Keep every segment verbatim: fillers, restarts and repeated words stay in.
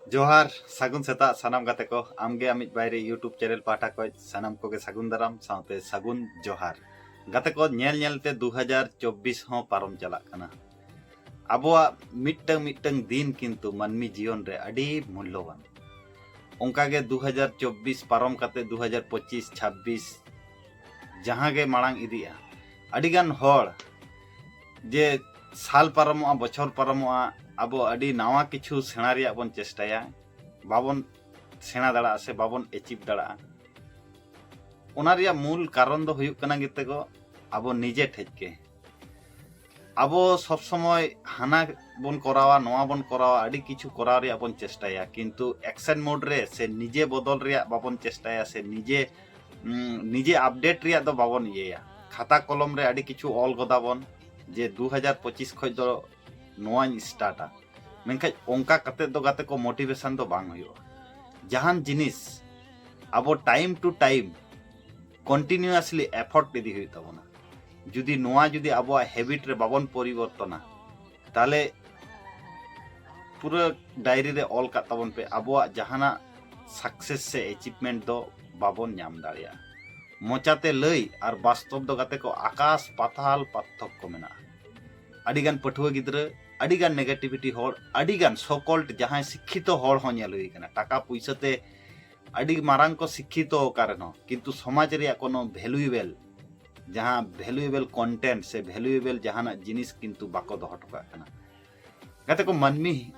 ᱡᱚᱦᱟᱨ, ᱥᱟᱹᱜᱩᱱ ᱥᱮᱛᱟᱜ ᱥᱟᱱᱟᱢ ᱜᱟᱛᱮ ᱠᱚ᱾ ᱟᱢᱜᱮ ᱟᱢᱤᱡ ᱵᱟᱭᱨᱤ YouTube ᱪᱮᱱᱮᱞ ᱯᱟᱦᱴᱟ ᱠᱷᱚᱱ ᱥᱟᱱᱟᱢ ᱠᱚᱜᱮ ᱥᱟᱹᱜᱩᱱ ᱫᱟᱨᱟᱢ ᱥᱟᱶᱛᱮ ᱥᱟᱹᱜᱩᱱ ᱡᱚᱦᱟᱨ᱾ ᱜᱟᱛᱮ ᱠᱚ, ᱧᱮᱞ ᱧᱮᱞᱛᱮ ᱫᱩ ᱦᱟᱡᱟᱨ ᱪᱚᱵᱵᱤᱥ ᱦᱚᱸ ᱯᱟᱨᱚᱢ ᱪᱟᱞᱟᱜ ᱠᱟᱱᱟ᱾ ᱟᱵᱚᱣᱟᱜ ᱢᱤᱫᱴᱟᱝ ᱢᱤᱫᱴᱟᱝ ᱫᱤᱱ ᱠᱤᱱᱛᱩ ᱢᱟᱹᱱᱢᱤ ᱡᱤᱭᱚᱱ ᱨᱮ ᱟᱹᱰᱤ ᱢᱩᱞᱞᱚᱵᱟᱱ᱾ ᱚᱱᱠᱟᱜᱮ ᱫᱩ ᱦᱟᱡᱟᱨ ᱪᱚᱵᱵᱤᱥ ᱯᱟᱨᱚᱢ ᱠᱟᱛᱮ ᱫᱩ ᱦᱟᱡᱟᱨ ᱯᱚᱸᱪᱤᱥ ᱪᱷᱟᱵᱵᱤᱥ ᱡᱟᱦᱟᱸ ᱜᱮ ᱢᱟᱲᱟᱝ ᱤᱫᱤᱜᱼᱟ, ᱟᱹᱰᱤᱜᱟᱱ ᱦᱚᱲ ᱡᱮ ᱥᱟᱞ ᱯᱟᱨᱚᱢᱚᱜᱼᱟ, ᱵᱚᱪᱷᱚᱨ ᱯᱟᱨᱚᱢᱚᱜᱼᱟ, ᱟᱵᱚ ᱟᱹᱰᱤ ᱱᱟᱣᱟ ᱠᱤᱪᱷᱩ ᱥᱮᱬᱟ ᱨᱮᱭᱟᱜ ᱵᱚᱱ ᱪᱮᱥᱴᱟᱭᱟ, ᱵᱟᱵᱚᱱ ᱥᱮᱬᱟ ᱫᱟᱲᱮᱭᱟᱜᱼᱟ ᱥᱮ ᱵᱟᱵᱚᱱ ᱮᱪᱤᱵᱷ ᱫᱟᱲᱮᱭᱟᱜᱼᱟ᱾ ᱚᱱᱟ ᱨᱮᱭᱟᱜ ᱢᱩᱞ ᱠᱟᱨᱚᱱ ᱫᱚ ᱦᱩᱭᱩᱜ ᱠᱟᱱᱟ ᱜᱟᱛᱮ ᱠᱚ, ᱟᱵᱚ ᱱᱤᱡᱮ ᱴᱷᱮᱡ ᱜᱮ᱾ ᱟᱵᱚ ᱥᱚᱵ ᱥᱚᱢᱚᱭ ᱦᱟᱱᱟ ᱵᱚᱱ ᱠᱚᱨᱟᱣᱟ, ᱱᱚᱣᱟ ᱵᱚᱱ ᱠᱚᱨᱟᱣᱟ, ᱟᱹᱰᱤ ᱠᱤᱪᱷᱩ ᱠᱚᱨᱟᱣ ᱨᱮᱭᱟᱜ ᱵᱚᱱ ᱪᱮᱥᱴᱟᱭᱟ, ᱠᱤᱱᱛᱩ ᱮᱠᱥᱮᱱ ᱢᱳᱰ ᱨᱮ ᱥᱮ ᱱᱤᱡᱮ ᱵᱚᱫᱚᱞ ᱨᱮᱭᱟᱜ ᱵᱟᱵᱚᱱ ᱪᱮᱥᱴᱟᱭᱟ ᱥᱮ ᱱᱤᱡᱮ, ᱩᱸ, ᱱᱤᱡᱮ ᱟᱯᱰᱮᱴ ᱨᱮᱭᱟᱜ ᱫᱚ ᱵᱟᱵᱚᱱ ᱤᱭᱟᱹᱭᱟ᱾ ᱠᱷᱟᱛᱟ ᱠᱚᱞᱚᱢ ᱨᱮ ᱟᱹᱰᱤ ᱠᱤᱪᱷᱩ ᱚᱞ ᱜᱚᱫᱟ ᱵᱚᱱ ᱡᱮ ᱫᱩ ᱦᱟᱡᱟᱨ ᱯᱚᱸᱪᱤᱥ ᱠᱷᱚᱡ ᱫᱚ ᱱᱚᱣᱟᱧ ᱥᱴᱟᱨᱴᱟ, ᱢᱮᱱᱠᱷᱟᱱ ᱚᱱᱠᱟ ᱠᱟᱛᱮ ᱫᱚ ᱜᱟᱛᱮ ᱠᱚ ᱢᱳᱴᱤᱵᱷᱮᱥᱚᱱ ᱫᱚ ᱵᱟᱝ ᱦᱩᱭᱩᱜᱼᱟ᱾ ᱡᱟᱦᱟᱱ ᱡᱤᱱᱤᱥ ᱟᱵᱚ time to time continuously effort ᱤᱫᱤ ᱦᱩᱭᱩᱜ ᱛᱟᱵᱚᱱᱟ᱾ ᱡᱩᱫᱤ ᱱᱚᱣᱟ ᱡᱩᱫᱤ ᱟᱵᱚᱣᱟᱜ ᱦᱮᱵᱤᱴ ᱨᱮ ᱵᱟᱵᱚᱱ ᱯᱚᱨᱤᱵᱚᱨᱛᱚᱱᱟ, ᱛᱟᱦᱞᱮ ᱯᱩᱨᱟᱹ ᱰᱟᱭᱨᱤ ᱨᱮ ᱚᱞ ᱠᱟᱜ ᱛᱟᱵᱚᱱ ᱯᱮ, ᱟᱵᱚᱣᱟᱜ ᱡᱟᱦᱟᱱᱟᱜ ᱥᱟᱠᱥᱮᱥ ᱥᱮ ᱮᱪᱤᱵᱷᱢᱮᱱᱴ ᱫᱚ ᱵᱟᱵᱚᱱ ᱧᱟᱢ ᱫᱟᱲᱮᱭᱟᱜᱼᱟ᱾ ᱢᱚᱪᱟᱛᱮ ᱞᱟᱹᱭ ᱟᱨ ᱵᱟᱥᱛᱚᱵ ᱫᱚ ᱜᱟᱛᱮ ᱠᱚ ᱟᱠᱟᱥ ᱯᱟᱛᱟᱞ ᱯᱟᱨᱛᱷᱚᱠᱠᱚ ᱢᱮᱱᱟᱜᱼᱟ᱾ ᱟᱹᱰᱤᱜᱟᱱ ᱯᱟᱹᱴᱷᱩᱣᱟᱹ ᱜᱤᱫᱽᱨᱟᱹ, ᱟᱹᱰᱤᱜᱟᱱ ᱱᱮᱜᱮᱴᱤᱵᱷᱤᱴᱤ ᱦᱚᱲ, ᱟᱹᱰᱤᱜᱟᱱ ᱥᱳᱠᱚᱞᱰ ᱡᱟᱦᱟᱸᱭ ᱥᱤᱠᱠᱷᱤᱛᱚ ᱦᱚᱲ ᱦᱚᱸ ᱧᱮᱞ ᱦᱩᱭ ᱠᱟᱱᱟ, ᱴᱟᱠᱟ ᱯᱩᱭᱥᱟᱹ ᱛᱮ ᱟᱹᱰᱤ ᱢᱟᱨᱟᱝ ᱠᱚ ᱥᱤᱠᱠᱷᱤᱛᱚ ᱟᱠᱟᱱ ᱨᱮᱦᱚᱸ, ᱠᱤᱱᱛᱩ ᱥᱚᱢᱟᱡᱽ ᱨᱮᱭᱟᱜ ᱠᱳᱱᱳ ᱵᱷᱮᱞᱩᱭᱮᱵᱮᱞ, ᱡᱟᱦᱟᱸ ᱵᱷᱮᱞᱩᱭᱮᱵᱮᱞ ᱠᱚᱱᱴᱮᱱᱴ ᱥᱮ ᱵᱷᱮᱞᱩᱭᱮᱵᱮᱞ ᱡᱟᱦᱟᱱᱟᱜ ᱡᱤᱱᱤᱥ ᱠᱤᱱᱛᱩ ᱵᱟᱠᱚ ᱫᱚᱦᱚ ᱦᱚᱴᱚ ᱠᱟᱜ ᱠᱟᱱᱟ᱾ ᱜᱟᱛᱮ ᱠᱚ, ᱢᱟᱹᱱᱢᱤ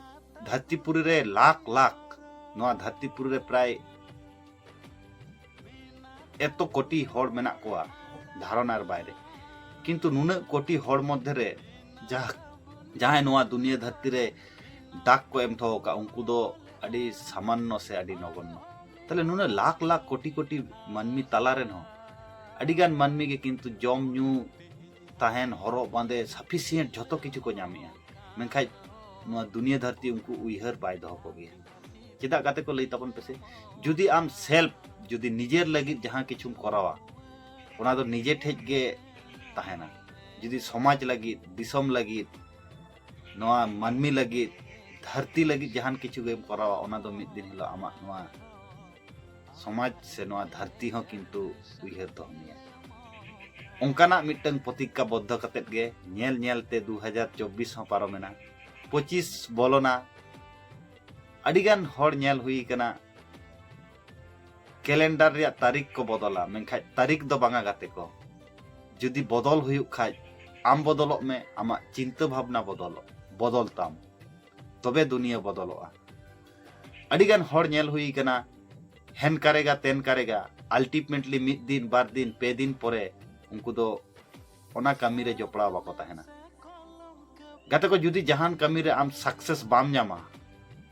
ᱫᱷᱟᱹᱨᱛᱤᱯᱩᱨᱤ ᱨᱮ ᱞᱟᱠᱷ ᱞᱟᱠᱷ, ᱱᱚᱣᱟ ᱫᱷᱟᱹᱨᱛᱤᱯᱩᱨᱤ ᱨᱮ ᱯᱨᱟᱭ ᱮᱛᱚ ᱠᱳᱴᱤ ᱦᱚᱲ ᱢᱮᱱᱟᱜ ᱠᱚᱣᱟ ᱫᱷᱟᱨᱚᱱᱟᱨ ᱵᱟᱭᱨᱮ, ᱠᱤᱱᱛᱩ ᱱᱩᱱᱟᱹᱜ ᱠᱳᱴᱤ ᱦᱚᱲ ᱢᱚᱫᱽᱫᱷᱮ ᱨᱮ ᱡᱟᱦᱟᱸ, ᱡᱟᱦᱟᱸᱭ ᱱᱚᱣᱟ ᱫᱩᱱᱤᱭᱟᱹ ᱫᱷᱟᱹᱨᱛᱤ ᱨᱮ ᱫᱟᱜᱽ ᱠᱚ ᱮᱢ ᱦᱚᱴᱚ ᱟᱠᱟᱫ, ᱩᱱᱠᱩ ᱫᱚ ᱟᱹᱰᱤ ᱥᱟᱢᱟᱱᱱᱚ ᱥᱮ ᱟᱹᱰᱤ ᱱᱚᱜᱚᱱᱱᱚ᱾ ᱛᱟᱦᱞᱮ ᱱᱩᱱᱟᱹᱜ ᱞᱟᱠᱷ ᱞᱟᱠᱷ ᱠᱳᱴᱤ ᱠᱳᱴᱤ ᱢᱟᱹᱱᱢᱤ ᱛᱟᱞᱟ ᱨᱮᱱ ᱦᱚᱸ ᱟᱹᱰᱤᱜᱟᱱ ᱢᱟᱹᱱᱢᱤ ᱜᱮ ᱠᱤᱱᱛᱩ ᱡᱚᱢ ᱧᱩ, ᱛᱟᱦᱮᱱ, ᱦᱚᱨᱚᱜ ᱵᱟᱸᱫᱮ, ᱥᱟᱯᱷᱤᱥᱤᱭᱮᱱᱴ ᱡᱷᱚᱛᱚ ᱠᱤᱪᱷᱩ ᱠᱚ ᱧᱟᱢᱮᱜᱼᱟ, ᱢᱮᱱᱠᱷᱟᱱ ᱱᱚᱣᱟ ᱫᱩᱱᱤᱭᱟᱹ ᱫᱷᱟᱹᱨᱛᱤ ᱩᱱᱠᱩ ᱩᱭᱦᱟᱹᱨ ᱵᱟᱭ ᱫᱚᱦᱚ ᱠᱚᱜᱮᱭᱟ᱾ ᱪᱮᱫᱟᱜ ᱜᱟᱛᱮ ᱠᱚ, ᱞᱟᱹᱭ ᱛᱟᱵᱚᱱ ᱯᱮᱥᱮ? ᱡᱩᱫᱤ ᱟᱢ ᱥᱮᱞᱯ, ᱡᱩᱫᱤ ᱱᱤᱡᱮᱨ ᱞᱟᱹᱜᱤᱫ ᱡᱟᱦᱟᱸ ᱠᱤᱪᱷᱩᱢ ᱠᱚᱨᱟᱣᱟ, ᱚᱱᱟ ᱫᱚ ᱱᱤᱡᱮ ᱴᱷᱮᱡ ᱜᱮ ᱛᱟᱦᱮᱱᱟ᱾ ᱡᱩᱫᱤ ᱥᱚᱢᱟᱡᱽ ᱞᱟᱹᱜᱤᱫ, ᱫᱤᱥᱚᱢ ᱞᱟᱹᱜᱤᱫ, ᱱᱚᱣᱟ ᱢᱟᱹᱱᱢᱤ ᱞᱟᱹᱜᱤᱫ, ᱫᱷᱟᱹᱨᱛᱤ ᱞᱟᱹᱜᱤᱫ ᱡᱟᱦᱟᱱ ᱠᱤᱪᱷᱩ ᱜᱮᱢ ᱠᱚᱨᱟᱣᱟ, ᱚᱱᱟ ᱫᱚ ᱢᱤᱫ ᱫᱤᱱ ᱦᱤᱞᱳᱜ ᱟᱢᱟᱜ ᱱᱚᱣᱟ ᱥᱚᱢᱟᱡᱽ ᱥᱮ ᱱᱚᱣᱟ ᱫᱷᱟᱹᱨᱛᱤ ᱦᱚᱸ ᱠᱤᱱᱛᱩ ᱩᱭᱦᱟᱹᱨ ᱫᱚᱦᱚ ᱢᱮᱭᱟ᱾ ᱚᱱᱠᱟᱱᱟᱜ ᱢᱤᱫᱴᱟᱝ ᱯᱨᱚᱛᱤᱜᱽᱜᱟ ᱵᱚᱫᱽᱫᱷᱚ ᱠᱟᱛᱮᱫ ᱜᱮ ᱧᱮᱞ ᱧᱮᱞ ᱛᱮ ᱫᱩ ᱦᱟᱡᱟᱨ ᱪᱚᱵᱵᱤᱥ ᱦᱚᱸ ᱯᱟᱨᱚᱢᱮᱱᱟ, ᱯᱚᱸᱪᱤᱥ ᱵᱚᱞᱚᱱᱟ᱾ ᱟᱹᱰᱤᱜᱟᱱ ᱦᱚᱲ ᱧᱮᱞ ᱦᱩᱭ ᱠᱟᱱᱟ, ᱠᱮᱞᱮᱱᱰᱟᱨ ᱨᱮᱭᱟᱜ ᱛᱟᱹᱨᱤᱠᱷ ᱠᱚ ᱵᱚᱫᱚᱞᱟ, ᱢᱮᱱᱠᱷᱟᱱ ᱛᱟᱹᱨᱤᱠᱷ ᱫᱚ ᱵᱟᱝᱟ ᱜᱟᱛᱮ ᱠᱚ᱾ ᱡᱩᱫᱤ ᱵᱚᱫᱚᱞ ᱦᱩᱭᱩᱜ ᱠᱷᱟᱡ, ᱟᱢ ᱵᱚᱫᱚᱞᱚᱜ ᱢᱮ, ᱟᱢᱟᱜ ᱪᱤᱱᱛᱟᱹ ᱵᱷᱟᱵᱽᱱᱟ ᱵᱚᱫᱚᱞᱚᱜ, ᱵᱚᱫᱚᱞ ᱛᱟᱢ, ᱛᱚᱵᱮ ᱫᱩᱱᱤᱭᱟᱹ ᱵᱚᱫᱚᱞᱚᱜᱼᱟ᱾ ᱟᱹᱰᱤᱜᱟᱱ ᱦᱚᱲ ᱧᱮᱞ ᱦᱩᱭ ᱠᱟᱱᱟ, ᱦᱮᱱ ᱠᱟᱨᱮᱜᱟ ᱛᱮᱱ ᱠᱟᱨᱮᱜᱟ, ultimately ᱢᱤᱫ ᱫᱤᱱ ᱵᱟᱨ ᱫᱤᱱ ᱯᱮ ᱫᱤᱱ ᱯᱚᱨᱮ ᱩᱱᱠᱩ ᱫᱚ ᱚᱱᱟ ᱠᱟᱹᱢᱤ ᱨᱮ ᱡᱚᱯᱲᱟᱣ ᱵᱟᱠᱚ ᱛᱟᱦᱮᱱᱟ᱾ ᱜᱟᱛᱮ ᱠᱚ, ᱡᱩᱫᱤ ᱡᱟᱦᱟᱱ ᱠᱟᱹᱢᱤ ᱨᱮ ᱟᱢ success ᱵᱟᱢ ᱧᱟᱢᱟ,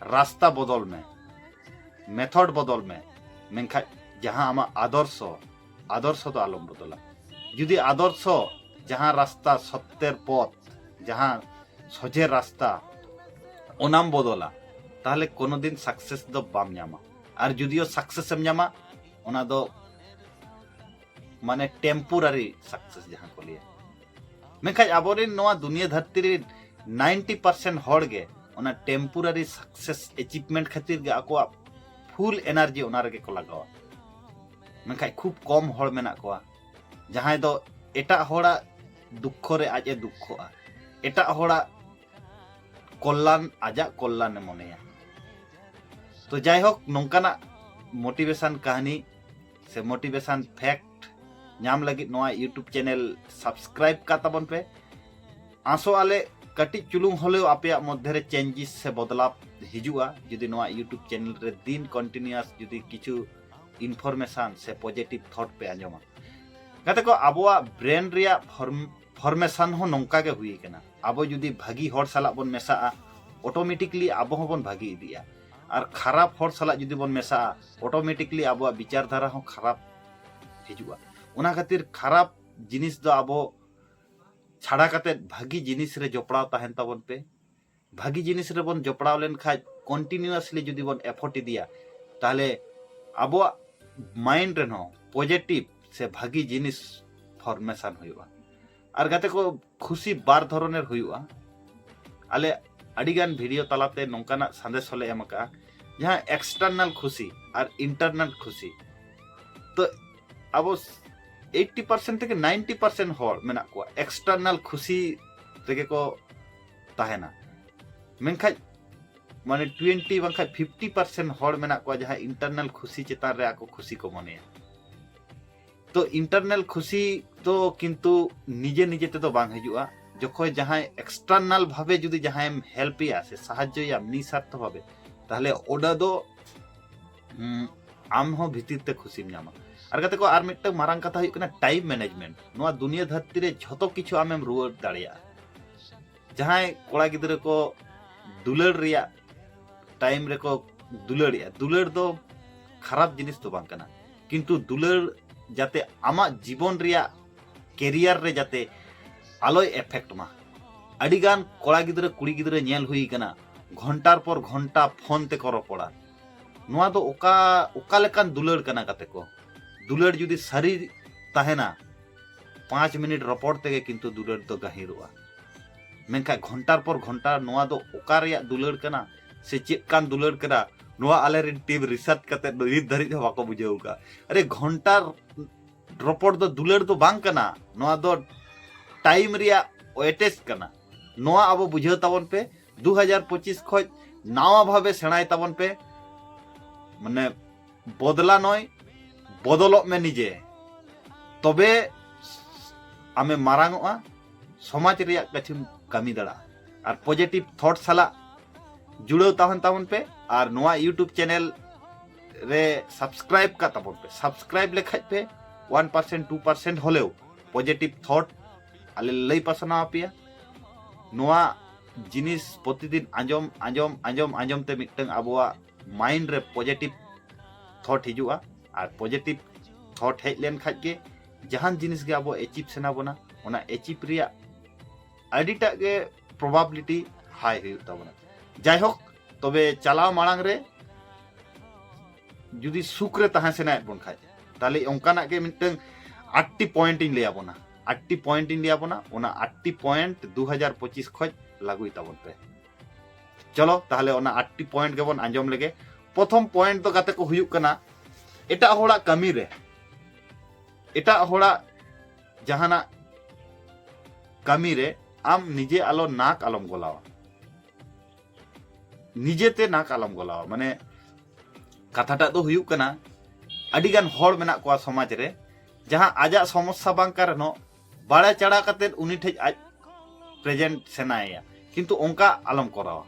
ᱨᱟᱥᱛᱟ ᱵᱚᱫᱚᱞ ᱢᱮ, method ᱵᱚᱫᱚᱞ ᱢᱮ, ᱢᱮᱱᱠᱷᱟᱡ ᱡᱟᱦᱟᱸ ᱟᱢᱟᱜ ᱟᱫᱚᱨᱥᱚ, ᱟᱫᱚᱨᱥᱚ ᱫᱚ ᱟᱞᱚᱢ ᱵᱚᱫᱚᱞᱟ᱾ ᱡᱩᱫᱤ ᱟᱫᱚᱨᱥᱚ, ᱡᱟᱦᱟᱸ ᱨᱟᱥᱛᱟ, ᱥᱚᱛᱛᱮᱨ ᱯᱚᱛᱷ, ᱡᱟᱦᱟᱸ ᱥᱚᱡᱷᱮ ᱨᱟᱥᱛᱟ, ᱚᱱᱟᱢ ᱵᱚᱫᱚᱞᱟ, ᱛᱟᱦᱞᱮ ᱠᱳᱱᱳ ᱫᱤᱱ success ᱫᱚ ᱵᱟᱢ ᱧᱟᱢᱟ᱾ ᱟᱨ ᱡᱩᱫᱤᱭᱳ success ᱮᱢ ᱧᱟᱢᱟ, ᱚᱱᱟ ᱫᱚ ᱢᱟᱱᱮ temporary success ᱡᱟᱦᱟᱸ ᱠᱚ ᱞᱟᱹᱭᱟ᱾ ᱢᱮᱱᱠᱷᱟᱱ ᱟᱵᱚᱨᱮᱱ ᱱᱚᱣᱟ ᱫᱩᱱᱤᱭᱟᱹ ᱫᱷᱟᱹᱨᱛᱤ ᱨᱮ ninety percent ᱦᱚᱲ ᱜᱮ ᱚᱱᱟ temporary success achievement ᱠᱷᱟᱹᱛᱤᱨ ᱜᱮ ᱟᱠᱚᱣᱟᱜ full energy ᱚᱱᱟ ᱨᱮᱜᱮ ᱠᱚ ᱞᱟᱜᱟᱣᱟ᱾ ᱢᱮᱱᱠᱷᱟᱱ ᱠᱷᱩᱵ ᱠᱚᱢ ᱦᱚᱲ ᱢᱮᱱᱟᱜ ᱠᱚᱣᱟ ᱡᱟᱦᱟᱸᱭ ᱫᱚ ᱮᱴᱟᱜ ᱦᱚᱲᱟᱜ ᱫᱩᱠᱠᱷᱚ ᱨᱮ ᱟᱡ ᱮ ᱫᱩᱠᱠᱷᱚᱜᱼᱟ, ᱮᱴᱟᱜ ᱦᱚᱲᱟᱜ ᱠᱚᱞᱞᱟᱱ ᱟᱡᱟᱜ ᱠᱚᱞᱞᱟᱱ ᱮ ᱢᱚᱱᱮᱭᱟ᱾ ᱛᱚ ᱡᱟᱭᱦᱳᱠ, ᱱᱚᱝᱠᱟᱱᱟᱜ motivation ᱠᱟᱹᱦᱱᱤ ᱥᱮ motivation fact ᱧᱟᱢ ᱞᱟᱹᱜᱤᱫ ᱱᱚᱣᱟ YouTube channel subscribe ᱠᱟᱜ ᱛᱟᱵᱚᱱ ᱯᱮ᱾ ᱟᱥᱚᱜ ᱟᱞᱮ ᱠᱟᱹᱴᱤᱡ ᱪᱩᱞᱩᱝ ᱦᱚᱞᱮᱣ ᱟᱯᱮᱭᱟᱜ ᱢᱚᱫᱽᱫᱷᱮ ᱨᱮ changes ᱥᱮ ᱵᱚᱫᱞᱟᱣ ᱦᱤᱡᱩᱜᱼᱟ, ᱡᱩᱫᱤ ᱱᱚᱣᱟ YouTube channel ᱨᱮ ᱫᱤᱱ continuous ᱡᱩᱫᱤ ᱠᱤᱪᱷᱩ information ᱥᱮ positive thought ᱯᱮ ᱟᱸᱡᱚᱢᱟ᱾ ᱜᱟᱛᱮ ᱠᱚ, ᱟᱵᱚᱣᱟᱜ brain ᱨᱮᱭᱟᱜ form- formation ᱦᱚᱸ ᱱᱚᱝᱠᱟ ᱜᱮ ᱦᱩᱭ ᱠᱟᱱᱟ᱾ ᱟᱵᱚ ᱡᱩᱫᱤ ᱵᱷᱟᱹᱜᱤ ᱦᱚᱲ ᱥᱟᱞᱟᱜ ᱵᱚᱱ ᱢᱮᱥᱟᱜᱼᱟ, automatically ᱟᱵᱚ ᱦᱚᱸᱵᱚᱱ ᱵᱷᱟᱹᱜᱤ ᱤᱫᱤᱜᱼᱟ᱾ ᱟᱨ ᱠᱷᱟᱨᱟᱯ ᱦᱚᱲ ᱥᱟᱞᱟᱜ ᱡᱩᱫᱤ ᱵᱚᱱ ᱢᱮᱥᱟᱜᱼᱟ, automatically ᱟᱵᱚᱣᱟᱜ ᱵᱤᱪᱟᱨ ᱫᱷᱟᱨᱟ ᱦᱚᱸ ᱠᱷᱟᱨᱟᱯ ᱦᱤᱡᱩᱜᱼᱟ᱾ ᱚᱱᱟ ᱠᱷᱟᱹᱛᱤᱨ ᱠᱷᱟᱨᱟᱯ ᱡᱤᱱᱤᱥ ᱫᱚ ᱟᱵᱚ ᱪᱷᱟᱲᱟ ᱠᱟᱛᱮᱫ ᱵᱷᱟᱹᱜᱤ ᱡᱤᱱᱤᱥ ᱨᱮ ᱡᱚᱯᱲᱟᱣ ᱛᱟᱦᱮᱱ ᱛᱟᱵᱚᱱ ᱯᱮ᱾ ᱵᱷᱟᱹᱜᱤ ᱡᱤᱱᱤᱥ ᱨᱮᱵᱚᱱ ᱡᱚᱯᱲᱟᱣ ᱞᱮᱱᱠᱷᱟᱡ, continuously ᱡᱩᱫᱤ ᱵᱚᱱ effort ᱤᱫᱤᱭᱟ, ᱛᱟᱦᱞᱮ ᱟᱵᱚᱣᱟᱜ mind ᱨᱮᱦᱚᱸ positive ᱥᱮ ᱵᱷᱟᱹᱜᱤ ᱡᱤᱱᱤᱥ formation ᱦᱩᱭᱩᱜᱼᱟ᱾ ᱟᱨ ᱜᱟᱛᱮ ᱠᱚ, ᱠᱷᱩᱥᱤ ᱵᱟᱨ ᱫᱷᱚᱨᱚᱱᱮᱨ ᱦᱩᱭᱩᱜᱼᱟ᱾ ᱟᱞᱮ ᱟᱹᱰᱤᱜᱟᱱ ᱵᱷᱤᱰᱤᱭᱳ ᱛᱟᱞᱟᱛᱮ ᱱᱚᱝᱠᱟᱱᱟᱜ ᱥᱟᱸᱫᱮᱥ ᱦᱚᱸᱞᱮ ᱮᱢ ᱟᱠᱟᱫᱼᱟ, ᱡᱟᱦᱟᱸ ᱮᱠᱥᱴᱟᱨᱱᱟᱞ ᱠᱷᱩᱥᱤ ᱟᱨ ᱤᱱᱴᱟᱨᱱᱟᱞ ᱠᱷᱩᱥᱤ᱾ ᱛᱚ ᱟᱵᱚ ᱮᱭᱤᱴᱴᱤ ᱯᱟᱨᱥᱮᱱᱴ ᱛᱷᱮᱠᱮ ᱱᱟᱭᱤᱱᱴᱤ ᱯᱟᱨᱥᱮᱱᱴ ᱦᱚᱲ ᱢᱮᱱᱟᱜ ᱠᱚᱣᱟ ᱮᱠᱥᱴᱟᱨᱱᱟᱞ ᱠᱷᱩᱥᱤ ᱨᱮᱜᱮ ᱠᱚ ᱛᱟᱦᱮᱱᱟ, ᱢᱮᱱᱠᱷᱟᱱ ᱢᱟᱱᱮ ᱴᱩᱭᱮᱱᱴᱤ ᱵᱟᱝᱠᱷᱟᱱ ᱯᱷᱤᱯᱴᱤ ᱯᱟᱨᱥᱮᱱᱴ ᱦᱚᱲ ᱢᱮᱱᱟᱜ ᱠᱚᱣᱟ ᱡᱟᱦᱟᱸᱭ ᱤᱱᱴᱟᱨᱱᱟᱞ ᱠᱷᱩᱥᱤ ᱪᱮᱛᱟᱱ ᱨᱮ ᱟᱠᱚ ᱠᱷᱩᱥᱤ ᱠᱚ ᱢᱚᱱᱮᱭᱟ᱾ ᱛᱚ ᱤᱱᱴᱟᱨᱱᱟᱞ ᱠᱷᱩᱥᱤ ᱫᱚ ᱠᱤᱱᱛᱩ ᱱᱤᱡᱮ ᱱᱤᱡᱮ ᱛᱮᱫᱚ ᱵᱟᱝ ᱦᱤᱡᱩᱜᱼᱟ᱾ ᱡᱚᱠᱷᱚᱱ ᱡᱟᱦᱟᱸᱭ ᱮᱠᱥᱴᱟᱨᱱᱟᱞ ᱵᱷᱟᱵᱮ ᱡᱩᱫᱤ ᱡᱟᱦᱟᱸᱭᱮᱢ ᱦᱮᱞᱯᱮᱭᱟ ᱥᱮ ᱥᱟᱦᱟᱡᱽᱡᱚᱭᱟᱢ ᱱᱤᱥᱟᱨᱛᱷᱚ ᱵᱷᱟᱵᱮ, ᱛᱟᱦᱞᱮ ᱚᱸᱰᱮ ᱫᱚ ᱦᱩᱸ, ᱟᱢ ᱦᱚᱸ ᱵᱷᱤᱛᱤᱨ ᱛᱮ ᱠᱷᱩᱥᱤᱢ ᱧᱟᱢᱟ᱾ ᱟᱨ ᱜᱟᱛᱮ ᱠᱚ, ᱟᱨ ᱢᱤᱫᱴᱟᱝ ᱢᱟᱨᱟᱝ ᱠᱟᱛᱷᱟ ᱦᱩᱭᱩᱜ ᱠᱟᱱᱟ ᱴᱟᱭᱤᱢ ᱢᱮᱱᱮᱡᱽᱢᱮᱱᱴ᱾ ᱱᱚᱣᱟ ᱫᱩᱱᱤᱭᱟᱹ ᱫᱷᱟᱹᱨᱛᱤ ᱨᱮ ᱡᱷᱚᱛᱚ ᱠᱤᱪᱷᱩ ᱟᱢᱮᱢ ᱨᱩᱣᱟᱹᱲ ᱫᱟᱲᱮᱭᱟᱜᱼᱟ᱾ ᱡᱟᱦᱟᱸᱭ ᱠᱚᱲᱟ ᱜᱤᱫᱽᱨᱟᱹ ᱠᱚ ᱫᱩᱞᱟᱹᱲ ᱨᱮᱭᱟᱜ ᱴᱟᱭᱤᱢ ᱨᱮᱠᱚ ᱫᱩᱞᱟᱹᱲᱮᱜᱼᱟ, ᱫᱩᱞᱟᱹᱲ ᱫᱚ ᱠᱷᱟᱨᱟᱯ ᱡᱤᱱᱤᱥ ᱫᱚ ᱵᱟᱝ ᱠᱟᱱᱟ, ᱠᱤᱱᱛᱩ ᱫᱩᱞᱟᱹᱲ ᱡᱟᱛᱮ ᱟᱢᱟᱜ ᱡᱤᱵᱚᱱ ᱨᱮᱭᱟᱜ ᱠᱮᱨᱤᱭᱟᱨ ᱨᱮ ᱡᱟᱛᱮ ᱟᱞᱚᱭ ᱮᱯᱷᱮᱠᱴ ᱢᱟ᱾ ᱟᱹᱰᱤᱜᱟᱱ ᱠᱚᱲᱟ ᱜᱤᱫᱽᱨᱟᱹ ᱠᱩᱲᱤ ᱜᱤᱫᱽᱨᱟᱹ ᱧᱮᱞ ᱦᱩᱭ ᱠᱟᱱᱟ, ᱜᱷᱚᱱᱴᱟᱨ ᱯᱚᱨ ᱜᱷᱚᱱᱴᱟ ᱯᱷᱳᱱ ᱛᱮᱠᱚ ᱨᱚᱯᱚᱲᱟ᱾ ᱱᱚᱣᱟ ᱫᱚ ᱚᱠᱟ ᱚᱠᱟ ᱞᱮᱠᱟᱱ ᱫᱩᱞᱟᱹᱲ ᱠᱟᱱᱟ ᱜᱟᱛᱮ ᱠᱚ? ᱫᱩᱞᱟᱹᱲ ᱡᱩᱫᱤ ᱥᱟᱹᱨᱤ ᱛᱟᱦᱮᱱᱟ, ᱯᱟᱸᱪ ᱢᱤᱱᱤᱴ ᱨᱚᱯᱚᱲ ᱛᱮᱜᱮ ᱠᱤᱱᱛᱩ ᱫᱩᱞᱟᱹᱲ ᱫᱚ ᱜᱟᱹᱦᱤᱨᱚᱜᱼᱟ᱾ ᱢᱮᱱᱠᱷᱟᱱ ᱜᱷᱚᱱᱴᱟᱨ ᱯᱚᱨ ᱜᱷᱚᱱᱴᱟ ᱱᱚᱣᱟ ᱫᱚ ᱚᱠᱟ ᱨᱮᱭᱟᱜ ᱫᱩᱞᱟᱹᱲ ᱠᱟᱱᱟ ᱥᱮ ᱪᱮᱫ ᱠᱟᱱ ᱫᱩᱞᱟᱹᱲ ᱠᱟᱱᱟ, ᱱᱚᱣᱟ ᱟᱞᱮ ᱨᱮᱱ ᱴᱤᱢ ᱨᱤᱥᱟᱨᱪ ᱠᱟᱛᱮ ᱱᱤᱛ ᱫᱷᱟᱹᱨᱤᱡ ᱦᱚᱸ ᱵᱟᱠᱚ ᱵᱩᱡᱷᱟᱹᱣ ᱟᱠᱟᱫᱼᱟ᱾ ᱟᱨᱮ, ᱜᱷᱚᱱᱴᱟᱨ ᱨᱚᱯᱚᱲ ᱫᱚ ᱫᱩᱞᱟᱹᱲ ᱫᱚ ᱵᱟᱝ ᱠᱟᱱᱟ, ᱱᱚᱣᱟ ᱫᱚ ᱴᱟᱭᱤᱢ ᱨᱮᱭᱟᱜ ᱳᱭᱮᱴᱮᱡᱽ ᱠᱟᱱᱟ᱾ ᱱᱚᱣᱟ ᱟᱵᱚ ᱵᱩᱡᱷᱟᱹᱣ ᱛᱟᱵᱚᱱ ᱯᱮ᱾ ᱫᱩ ᱦᱟᱡᱟᱨ ᱯᱚᱸᱪᱤᱥ ᱠᱷᱚᱡ ᱱᱟᱣᱟ ᱵᱷᱟᱵᱮ ᱥᱮᱬᱟᱭ ᱛᱟᱵᱚᱱ ᱯᱮ, ᱢᱟᱱᱮ ᱵᱚᱫᱞᱟ ᱱᱚᱭ, ᱵᱚᱫᱚᱞᱚᱜ ᱢᱮ ᱱᱤᱡᱮ, ᱛᱚᱵᱮ ᱟᱢᱮ ᱢᱟᱨᱟᱝ ᱚᱜᱼᱟ, ᱥᱚᱢᱟᱡᱽ ᱨᱮᱭᱟᱜ ᱠᱤᱪᱷᱩᱢ ᱠᱟᱹᱢᱤ ᱫᱟᱲᱮᱭᱟᱜᱼᱟ᱾ ᱟᱨ ᱯᱚᱡᱮᱴᱤᱵᱷ ᱛᱷᱚᱴ ᱥᱟᱞᱟᱜ ᱡᱩᱲᱟᱹᱣ ᱛᱟᱦᱮᱱ ᱛᱟᱵᱚᱱ ᱯᱮ᱾ ᱟᱨ ᱱᱚᱣᱟ ᱤᱭᱩᱴᱩᱵᱽ ᱪᱮᱱᱮᱞ ᱨᱮ ᱥᱟᱵᱥᱠᱨᱟᱭᱤᱵ ᱠᱟᱜ ᱛᱟᱵᱚᱱ ᱯᱮ᱾ ᱥᱟᱵᱥᱠᱨᱟᱭᱤᱵ ᱞᱮᱠᱷᱟᱡ ᱯᱮ ᱳᱣᱟᱱ ᱯᱟᱨᱥᱮᱱᱴ ᱴᱩ ᱯᱟᱨᱥᱮᱱᱴ ᱦᱚᱞᱮᱣ ᱯᱚᱡᱮᱴᱤᱵᱷ ᱛᱷᱚᱴ ᱟᱞᱮ ᱞᱮ ᱞᱟᱹᱭ ᱯᱟᱥᱱᱟᱣ ᱟᱯᱮᱭᱟ᱾ ᱱᱚᱣᱟ ᱡᱤᱱᱤᱥ ᱯᱨᱚᱛᱤᱫᱤᱱ ᱟᱸᱡᱚᱢ ᱟᱸᱡᱚᱢ ᱟᱸᱡᱚᱢ ᱟᱸᱡᱚᱢ ᱛᱮ ᱢᱤᱫᱴᱟᱝ ᱟᱵᱚᱣᱟᱜ ᱢᱟᱭᱤᱱᱰ ᱨᱮ ᱯᱚᱡᱮᱴᱤᱵᱷ ᱛᱷᱚᱴ ᱦᱤᱡᱩᱜᱼᱟ᱾ ᱟᱨ ᱯᱚᱡᱮᱴᱤᱵᱷ ᱛᱷᱚᱴ ᱦᱮᱡ ᱞᱮᱱ ᱠᱷᱟᱡ ᱜᱮ ᱡᱟᱦᱟᱱ ᱡᱤᱱᱤᱥ ᱜᱮ ᱟᱵᱚ ᱮᱪᱤᱵᱷ ᱥᱟᱱᱟ ᱵᱚᱱᱟ, ᱚᱱᱟ ᱮᱪᱤᱵᱷ ᱨᱮᱭᱟᱜ ᱟᱹᱰᱤᱴᱟᱜ ᱜᱮ ᱯᱨᱚᱵᱟᱵᱤᱞᱤᱴᱤ ᱦᱟᱭ ᱦᱩᱭᱩᱜ ᱛᱟᱵᱚᱱᱟ᱾ ᱡᱟᱭᱦᱳᱠ, ᱛᱚᱵᱮ ᱪᱟᱞᱟᱣ ᱢᱟᱲᱟᱝ ᱨᱮ ᱡᱩᱫᱤ ᱥᱩᱠ ᱨᱮ ᱛᱟᱦᱮᱸ ᱥᱟᱱᱟᱭᱮᱫ ᱵᱚᱱ ᱠᱷᱟᱡ, ᱛᱟᱦᱞᱮ ᱚᱱᱠᱟᱱᱟᱜ ᱜᱮ ᱢᱤᱫᱴᱟᱝ ᱟᱴᱴᱤ ᱯᱚᱭᱮᱱᱴ ᱤᱧ ᱞᱟᱹᱭ ᱟᱵᱚᱱᱟ᱾ ᱟᱴᱴᱤ ᱯᱚᱭᱮᱱᱴ ᱤᱧ ᱞᱟᱹᱭ ᱟᱵᱚᱱᱟ, ᱚᱱᱟ ᱟᱴᱴᱤ ᱯᱚᱭᱮᱱᱴ ᱫᱩ ᱦᱟᱡᱟᱨ ᱯᱚᱸᱪᱤᱥ ᱠᱷᱚᱡ ᱞᱟᱹᱜᱩᱭ ᱛᱟᱵᱚᱱ ᱯᱮ᱾ ᱪᱚᱞᱚ ᱛᱟᱦᱞᱮ ᱚᱱᱟ ᱟᱴᱴᱤ ᱯᱚᱭᱮᱱᱴ ᱜᱮᱵᱚᱱ ᱟᱸᱡᱚᱢ ᱞᱮᱜᱮ᱾ ᱯᱨᱚᱛᱷᱚᱢ ᱯᱚᱭᱮᱱᱴ ᱫᱚ ᱜᱟᱛᱮ ᱠᱚ ᱦᱩᱭᱩᱜ ᱠᱟᱱᱟ, ᱮᱴᱟᱜ ᱦᱚᱲᱟᱜ ᱠᱟᱹᱢᱤ ᱨᱮ, ᱮᱴᱟᱜ ᱦᱚᱲᱟᱜ ᱡᱟᱦᱟᱱᱟᱜ ᱠᱟᱹᱢᱤ ᱨᱮ ᱟᱢ ᱱᱤᱡᱮ ᱟᱞᱚ ᱱᱟᱠ ᱟᱞᱚᱢ ᱜᱚᱞᱟᱣᱟ, ᱱᱤᱡᱮᱛᱮ ᱱᱟᱠ ᱟᱞᱚᱢ ᱜᱚᱞᱟᱣᱟ᱾ ᱢᱟᱱᱮ ᱠᱟᱛᱷᱟᱴᱟᱜ ᱫᱚ ᱦᱩᱭᱩᱜ ᱠᱟᱱᱟ, ᱟᱹᱰᱤᱜᱟᱱ ᱦᱚᱲ ᱢᱮᱱᱟᱜ ᱠᱚᱣᱟ ᱥᱚᱢᱟᱡᱽ ᱨᱮ, ᱡᱟᱦᱟᱸ ᱟᱡᱟᱜ ᱥᱚᱢᱚᱥᱥᱟ ᱵᱟᱝ ᱠᱟᱱ ᱨᱮᱦᱚᱸ ᱵᱟᱲᱮ ᱪᱟᱲᱟ ᱠᱟᱛᱮᱫ ᱩᱱᱤ ᱴᱷᱮᱡ ᱟᱡ ᱯᱨᱮᱡᱮᱱᱴ ᱥᱟᱱᱟᱭᱮᱭᱟ, ᱠᱤᱱᱛᱩ ᱚᱱᱠᱟ ᱟᱞᱚᱢ ᱠᱚᱨᱟᱣᱟ᱾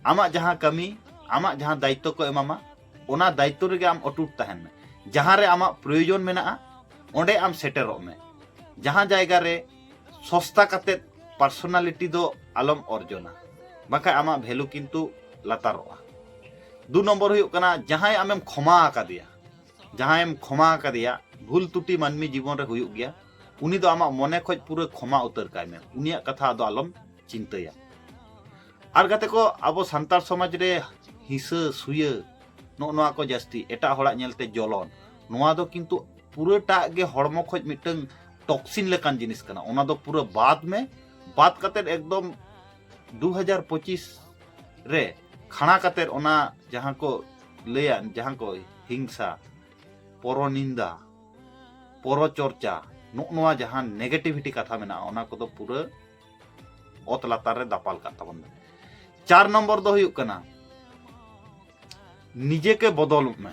ᱟᱢᱟᱜ ᱡᱟᱦᱟᱸ ᱠᱟᱹᱢᱤ, ᱟᱢᱟᱜ ᱡᱟᱦᱟᱸ ᱫᱟᱭᱤᱛᱛᱚ ᱠᱚ ᱮᱢᱟᱢᱟ, ᱚᱱᱟ ᱫᱟᱭᱤᱛᱛᱚ ᱨᱮᱜᱮ ᱟᱢ ᱚᱴᱩᱴ ᱛᱟᱦᱮᱱ ᱢᱮ᱾ ᱡᱟᱦᱟᱸ ᱨᱮ ᱟᱢᱟᱜ ᱯᱨᱚᱭᱳᱡᱚᱱ ᱢᱮᱱᱟᱜᱼᱟ, ᱚᱸᱰᱮ ᱟᱢ ᱥᱮᱴᱮᱨᱚᱜ ᱢᱮ᱾ ᱡᱟᱦᱟᱸ ᱡᱟᱭᱜᱟ ᱨᱮ ᱥᱚᱥᱛᱟ ᱠᱟᱛᱮᱫ ᱯᱟᱨᱥᱚᱱᱟᱞᱤᱴᱤ ᱫᱚ ᱟᱞᱚᱢ ᱚᱨᱡᱚᱱᱟ, ᱵᱟᱠᱷᱟᱡ ᱟᱢᱟᱜ ᱵᱷᱮᱞᱩ ᱠᱤᱱᱛᱩ ᱞᱟᱛᱟᱨᱚᱜᱼᱟ᱾ ᱫᱩ ᱱᱚᱢᱵᱚᱨ ᱦᱩᱭᱩᱜ ᱠᱟᱱᱟ, ᱡᱟᱦᱟᱸᱭ ᱟᱢᱮᱢ ᱠᱷᱚᱢᱟ ᱟᱠᱟᱫᱮᱭᱟ, ᱡᱟᱦᱟᱸᱭᱮᱢ ᱠᱷᱚᱢᱟ ᱟᱠᱟᱫᱮᱭᱟ, ᱵᱷᱩᱞ ᱛᱩᱴᱤ ᱢᱟᱹᱱᱢᱤ ᱡᱤᱵᱚᱱ ᱨᱮ ᱦᱩᱭᱩᱜ ᱜᱮᱭᱟ, ᱩᱱᱤ ᱫᱚ ᱟᱢᱟᱜ ᱢᱚᱱᱮ ᱠᱷᱚᱡ ᱯᱩᱨᱟᱹ ᱠᱷᱚᱢᱟ ᱩᱛᱟᱹᱨ ᱠᱟᱭ ᱢᱮ, ᱩᱱᱤᱭᱟᱜ ᱠᱟᱛᱷᱟ ᱟᱫᱚ ᱟᱞᱚᱢ ᱪᱤᱱᱛᱟᱹᱭᱟ᱾ ᱟᱨ ᱜᱟᱛᱮ ᱠᱚ, ᱟᱵᱚ ᱥᱟᱱᱛᱟᱲ ᱥᱚᱢᱟᱡᱽ ᱨᱮ ᱦᱤᱥᱟᱹ ᱥᱩᱭᱟᱹ, ᱱᱚᱜᱼᱚ ᱱᱚᱣᱟ ᱠᱚ ᱡᱟᱹᱥᱛᱤ, ᱮᱴᱟᱜ ᱦᱚᱲᱟᱜ ᱧᱮᱞᱛᱮ ᱡᱚᱞᱚᱱ, ᱱᱚᱣᱟ ᱫᱚ ᱠᱤᱱᱛᱩ ᱯᱩᱨᱟᱹᱴᱟᱜ ᱜᱮ ᱦᱚᱲᱢᱚ ᱠᱷᱚᱡ ᱢᱤᱫᱴᱟᱝ ᱴᱚᱠᱥᱤᱱ ᱞᱮᱠᱟᱱ ᱡᱤᱱᱤᱥ ᱠᱟᱱᱟ᱾ ᱚᱱᱟ ᱫᱚ ᱯᱩᱨᱟᱹ ᱵᱟᱫ ᱢᱮ, ᱵᱟᱫ ᱠᱟᱛᱮᱫ ᱮᱠᱫᱚᱢ ᱫᱩ ᱦᱟᱡᱟᱨ ᱯᱚᱸᱪᱤᱥ ᱨᱮ ᱠᱷᱟᱲᱟ ᱠᱟᱛᱮᱫ ᱚᱱᱟ ᱡᱟᱦᱟᱸ ᱠᱚ ᱞᱟᱹᱭᱟ, ᱡᱟᱦᱟᱸ ᱠᱚ ᱦᱤᱝᱥᱟ, ᱯᱚᱨᱚᱱᱤᱱᱫᱟ, ᱯᱚᱨᱚᱪᱚᱨᱪᱟ, ᱱᱚᱜᱼᱚ ᱱᱚᱣᱟ ᱡᱟᱦᱟᱸ ᱱᱮᱜᱮᱴᱤᱵᱷᱤᱴᱤ ᱠᱟᱛᱷᱟ ᱢᱮᱱᱟᱜᱼᱟ, ᱚᱱᱟ ᱠᱚᱫᱚ ᱯᱩᱨᱟᱹ ᱚᱛ ᱞᱟᱛᱟᱨ ᱨᱮ ᱫᱟᱯᱟᱞ ᱠᱟᱜ ᱛᱟᱵᱚᱱ ᱢᱮ᱾ ᱪᱟᱨ ᱱᱚᱢᱵᱚᱨ ᱫᱚ ᱦᱩᱭᱩᱜ ᱠᱟᱱᱟ, ᱱᱤᱡᱮ ᱠᱮ ᱵᱚᱫᱚᱞᱚᱜ ᱢᱮ᱾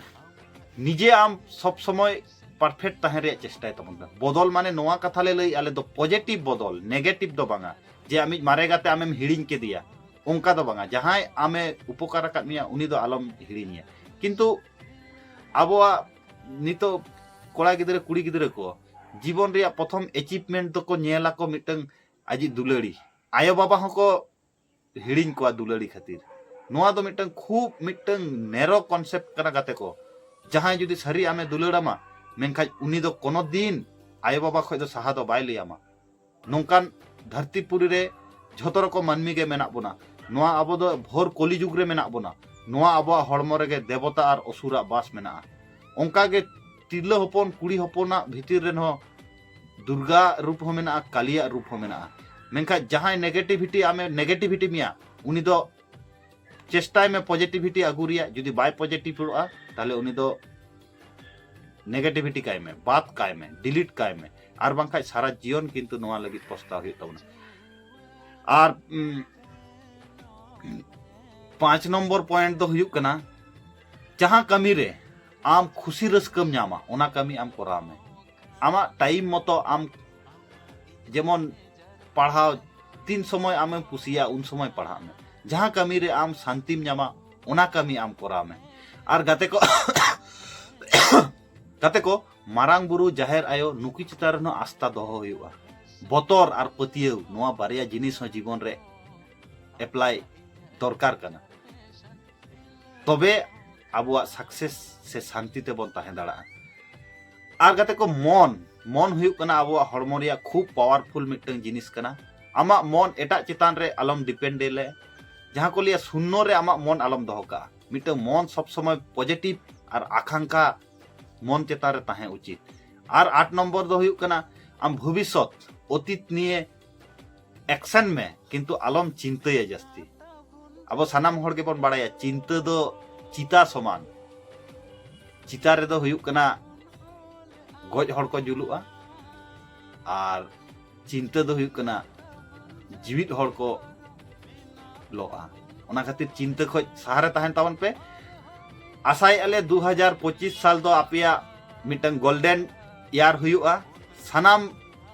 ᱱᱤᱡᱮ ᱟᱢ ᱥᱚᱵ ᱥᱚᱢᱚᱭ ᱯᱟᱨᱯᱷᱮᱠᱴ ᱛᱟᱦᱮᱸ ᱨᱮᱭᱟᱜ ᱪᱮᱥᱴᱟᱭ ᱛᱟᱵᱚᱱ ᱯᱮ᱾ ᱵᱚᱫᱚᱞ ᱢᱟᱱᱮ ᱱᱚᱣᱟ ᱠᱟᱛᱷᱟ ᱞᱮ ᱞᱟᱹᱭ, ᱟᱞᱮ ᱫᱚ ᱯᱚᱡᱮᱴᱤᱵᱷ ᱵᱚᱫᱚᱞ, ᱱᱮᱜᱮᱴᱤᱵᱷ ᱫᱚ ᱵᱟᱝᱟ, ᱡᱮ ᱟᱢᱤᱡ ᱢᱟᱨᱮ ᱜᱟᱛᱮ ᱟᱢᱮᱢ ᱦᱤᱲᱤᱧ ᱠᱮᱫᱮᱭᱟ, ᱚᱱᱠᱟ ᱫᱚ ᱵᱟᱝᱟ᱾ ᱡᱟᱦᱟᱸᱭ ᱟᱢᱮ ᱩᱯᱚᱠᱟᱨ ᱟᱠᱟᱫ ᱢᱮᱭᱟ, ᱩᱱᱤ ᱫᱚ ᱟᱞᱚᱢ ᱦᱤᱲᱤᱧᱮᱭᱟ᱾ ᱠᱤᱱᱛᱩ ᱟᱵᱚᱣᱟᱜ ᱱᱤᱛᱚᱜ ᱠᱚᱲᱟ ᱜᱤᱫᱽᱨᱟᱹ, ᱠᱩᱲᱤ ᱜᱤᱫᱽᱨᱟᱹ ᱠᱚ ᱡᱤᱵᱚᱱ ᱨᱮᱭᱟᱜ ᱯᱨᱚᱛᱷᱚᱢ ᱮᱪᱤᱵᱷᱢᱮᱱᱴ ᱫᱚᱠᱚ ᱧᱮᱞᱟᱠᱚ ᱢᱤᱫᱴᱟᱝ ᱟᱡᱤᱡ ᱫᱩᱞᱟᱹᱲᱤ᱾ ᱟᱭᱳ ᱵᱟᱵᱟ ᱦᱚᱸᱠᱚ ᱦᱤᱲᱤᱧ ᱠᱚᱣᱟ ᱫᱩᱞᱟᱹᱲᱤ ᱠᱷᱟᱹᱛᱤᱨ᱾ ᱱᱚᱣᱟ ᱫᱚ ᱢᱤᱫᱴᱟᱝ ᱠᱷᱩᱵ ᱢᱤᱫᱴᱟᱝ ᱱᱮᱨᱳ ᱠᱚᱱᱥᱮᱯᱴ ᱠᱟᱱᱟ ᱜᱟᱛᱮ ᱠᱚ᱾ ᱡᱟᱦᱟᱸᱭ ᱡᱩᱫᱤ ᱥᱟᱹᱨᱤ ᱟᱢᱮ ᱫᱩᱞᱟᱹᱲᱟᱢᱟ, ᱢᱮᱱᱠᱷᱟᱡ ᱩᱱᱤ ᱫᱚ ᱠᱳᱱᱳ ᱫᱤᱱ ᱟᱭᱳ ᱵᱟᱵᱟ ᱠᱷᱚᱡ ᱫᱚ ᱥᱟᱦᱟ ᱫᱚ ᱵᱟᱭ ᱞᱟᱹᱭᱟᱢᱟ᱾ ᱱᱚᱝᱠᱟᱱ ᱫᱷᱟᱹᱨᱛᱤ ᱯᱩᱨᱤ ᱨᱮ ᱡᱷᱚᱛᱚ ᱨᱚᱠᱚᱢ ᱢᱟᱹᱱᱢᱤ ᱜᱮ ᱢᱮᱱᱟᱜ ᱵᱚᱱᱟ᱾ ᱱᱚᱣᱟ ᱟᱵᱚ ᱫᱚ ᱵᱷᱳᱨ ᱠᱚᱞᱤ ᱡᱩᱜᱽ ᱨᱮ ᱢᱮᱱᱟᱜ ᱵᱚᱱᱟ᱾ ᱱᱚᱣᱟ ᱟᱵᱚᱣᱟᱜ ᱦᱚᱲᱢᱚ ᱨᱮᱜᱮ ᱫᱮᱵᱚᱛᱟ ᱟᱨ ᱚᱥᱩᱨᱟᱜ ᱵᱟᱥ ᱢᱮᱱᱟᱜᱼᱟ᱾ ᱚᱱᱠᱟ ᱜᱮ ᱛᱤᱨᱞᱟᱹ ᱦᱚᱯᱚᱱ, ᱠᱩᱲᱤ ᱦᱚᱯᱚᱱᱟᱜ ᱵᱷᱤᱛᱤᱨ ᱨᱮᱱ ᱦᱚᱸ ᱫᱩᱨᱜᱟ ᱨᱩᱯ ᱦᱚᱸ ᱢᱮᱱᱟᱜᱼᱟ, ᱠᱟᱞᱤᱭᱟᱜ ᱨᱩᱯ ᱦᱚᱸ ᱢᱮᱱᱟᱜᱼᱟ᱾ ᱢᱮᱱᱠᱷᱟᱱ ᱡᱟᱦᱟᱸᱭ ᱱᱮᱜᱮᱴᱤᱵᱷᱤᱴᱤ ᱟᱢᱮ ᱱᱮᱜᱮᱴᱤᱵᱷᱤᱴᱤ ᱢᱮᱭᱟ, ᱩᱱᱤ ᱫᱚ ᱪᱮᱥᱴᱟᱭ ᱢᱮ ᱯᱚᱡᱤᱴᱤᱵᱷᱤᱴᱤ ᱟᱹᱜᱩ ᱨᱮᱭᱟᱜ᱾ ᱡᱩᱫᱤ ᱵᱟᱭ ᱯᱚᱡᱤᱴᱤᱵᱷᱚᱜᱼᱟ, ᱛᱟᱦᱚᱞᱮ ᱩᱱᱤ ᱫᱚ ᱱᱮᱜᱮᱴᱤᱵᱷᱤᱴᱤ ᱠᱟᱭ ᱢᱮ, ᱵᱟᱫ ᱠᱟᱭ ᱢᱮ, ᱰᱤᱞᱤᱴ ᱠᱟᱭ ᱢᱮ, ᱟᱨ ᱵᱟᱝᱠᱷᱟᱱ ᱥᱟᱨᱟ ᱡᱤᱭᱚᱱ ᱠᱤᱱᱛᱩ ᱱᱚᱣᱟ ᱞᱟᱹᱜᱤᱫ ᱯᱚᱥᱛᱟᱣ ᱦᱩᱭᱩᱜ ᱛᱟᱵᱚᱱᱟ᱾ ᱟᱨ ᱩᱢ, ᱯᱟᱸᱪ ᱱᱚᱢᱵᱚᱨ ᱯᱚᱭᱮᱱᱴ ᱫᱚ ᱦᱩᱭᱩᱜ ᱠᱟᱱᱟ, ᱡᱟᱦᱟᱸ ᱠᱟᱹᱢᱤ ᱨᱮ ᱟᱢ ᱠᱷᱩᱥᱤ ᱨᱟᱹᱥᱠᱟᱹᱢ ᱧᱟᱢᱟ, ᱚᱱᱟ ᱠᱟᱹᱢᱤ ᱟᱢ ᱠᱚᱨᱟᱣ ᱢᱮ᱾ ᱟᱢᱟᱜ ᱴᱟᱭᱤᱢ ᱢᱚᱛᱚ ᱟᱢ, ᱡᱮᱢᱚᱱ ᱯᱟᱲᱦᱟᱣ, ᱛᱤᱱ ᱥᱚᱢᱚᱭ ᱟᱢᱮᱢ ᱠᱩᱥᱤᱭᱟᱜᱼᱟ ᱩᱱ ᱥᱚᱢᱚᱭ ᱯᱟᱲᱦᱟᱜ ᱢᱮ᱾ ᱡᱟᱦᱟᱸ ᱠᱟᱹᱢᱤ ᱨᱮ ᱟᱢ ᱥᱟᱱᱛᱤᱢ ᱧᱟᱢᱟ, ᱚᱱᱟ ᱠᱟᱹᱢᱤ ᱟᱢ ᱠᱚᱨᱟᱣ ᱢᱮ᱾ ᱟᱨ ᱜᱟᱛᱮ ᱠᱚ ᱜᱟᱛᱮ ᱠᱚ, ᱢᱟᱨᱟᱝ ᱵᱩᱨᱩ, ᱡᱟᱦᱮᱨ ᱟᱭᱳ, ᱱᱩᱠᱩ ᱪᱮᱛᱟᱱ ᱨᱮᱦᱚᱸ ᱟᱥᱛᱷᱟ ᱫᱚᱦᱚ ᱦᱩᱭᱩᱜᱼᱟ᱾ ᱵᱚᱛᱚᱨ ᱟᱨ ᱯᱟᱹᱛᱭᱟᱹᱣ, ᱱᱚᱣᱟ ᱵᱟᱨᱭᱟ ᱡᱤᱱᱤᱥ ᱦᱚᱸ ᱡᱤᱵᱚᱱ ᱨᱮ ᱮᱯᱞᱟᱭ ᱫᱚᱨᱠᱟᱨ ᱠᱟᱱᱟ᱾ ᱛᱚᱵᱮ ᱟᱵᱚᱣᱟᱜ ᱥᱟᱠᱥᱮᱥ ᱥᱮ ᱥᱟᱱᱛᱤ ᱛᱮᱵᱚᱱ ᱛᱟᱦᱮᱸ ᱫᱟᱲᱮᱭᱟᱜᱼᱟ᱾ ᱟᱨ ᱜᱟᱛᱮ ᱠᱚ, ᱢᱚᱱ, ᱢᱚᱱ ᱦᱩᱭᱩᱜ ᱠᱟᱱᱟ ᱟᱵᱚᱣᱟᱜ ᱦᱚᱲᱢᱚ ᱨᱮᱭᱟᱜ ᱠᱷᱩᱵ ᱯᱟᱣᱟᱨᱯᱷᱩᱞ ᱢᱤᱫᱴᱟᱝ ᱡᱤᱱᱤᱥ ᱠᱟᱱᱟ᱾ ᱟᱢᱟᱜ ᱢᱚᱱ ᱮᱴᱟᱜ ᱪᱮᱛᱟᱱ ᱨᱮ ᱟᱞᱚᱢ ᱰᱤᱯᱮᱱᱰ ᱞᱮ᱾ ᱡᱟᱦᱟᱸ ᱠᱚ ᱞᱟᱹᱭᱟ ᱥᱩᱱᱱᱚ ᱨᱮ ᱟᱢᱟᱜ ᱢᱚᱱ ᱟᱞᱚᱢ ᱫᱚᱦᱚ ᱠᱟᱜᱼᱟ᱾ ᱢᱤᱫᱴᱟᱝ ᱢᱚᱱ ᱥᱚᱵ ᱥᱚᱢᱚᱭ ᱯᱚᱡᱤᱴᱤᱵᱷ ᱟᱨ ᱟᱠᱟᱝᱠᱷᱟ ᱢᱚᱱ ᱪᱮᱛᱟᱱ ᱨᱮ ᱛᱟᱦᱮᱸ ᱩᱪᱤᱛ᱾ ᱟᱨ ᱟᱴ ᱱᱚᱢᱵᱚᱨ ᱫᱚ ᱦᱩᱭᱩᱜ ᱠᱟᱱᱟ, ᱟᱢ ᱵᱷᱚᱵᱤᱥᱥᱚᱛ, ᱚᱛᱤᱛ ᱱᱤᱭᱮ ᱮᱠᱥᱮᱱ ᱢᱮ, ᱠᱤᱱᱛᱩ ᱟᱞᱚᱢ ᱪᱤᱱᱛᱟᱹᱭᱟ ᱡᱟᱹᱥᱛᱤ᱾ ᱟᱵᱚ ᱥᱟᱱᱟᱢ ᱦᱚᱲ ᱜᱮᱵᱚᱱ ᱵᱟᱲᱟᱭᱟ, ᱪᱤᱱᱛᱟᱹ ᱫᱚ ᱪᱤᱛᱟ ᱥᱚᱢᱟᱱ᱾ ᱪᱤᱛᱟ ᱨᱮᱫᱚ ᱦᱩᱭᱩᱜ ᱠᱟᱱᱟ ᱜᱚᱡ ᱦᱚᱲ ᱠᱚ ᱡᱩᱞᱩᱜᱼᱟ, ᱟᱨ ᱪᱤᱱᱛᱟᱹ ᱫᱚ ᱦᱩᱭᱩᱜ ᱠᱟᱱᱟ ᱡᱤᱣᱤᱫ ᱦᱚᱲ ᱠᱚ ᱞᱚᱜᱼᱟ᱾ ᱚᱱᱟ ᱠᱷᱟᱹᱛᱤᱨ ᱪᱤᱱᱛᱟᱹ ᱠᱷᱚᱡ ᱥᱟᱦᱟᱨᱮ ᱛᱟᱦᱮᱱ ᱛᱟᱵᱚᱱ ᱯᱮ᱾ ᱟᱥᱟᱭᱮᱫᱼᱟ ᱞᱮ ᱫᱩ ᱦᱟᱡᱟᱨ ᱯᱚᱸᱪᱤᱥ ᱥᱟᱞ ᱫᱚ ᱟᱯᱮᱭᱟᱜ ᱢᱤᱫᱴᱟᱝ ᱜᱳᱞᱰᱮᱱ ᱤᱭᱟᱨ ᱦᱩᱭᱩᱜᱼᱟ᱾ ᱥᱟᱱᱟᱢ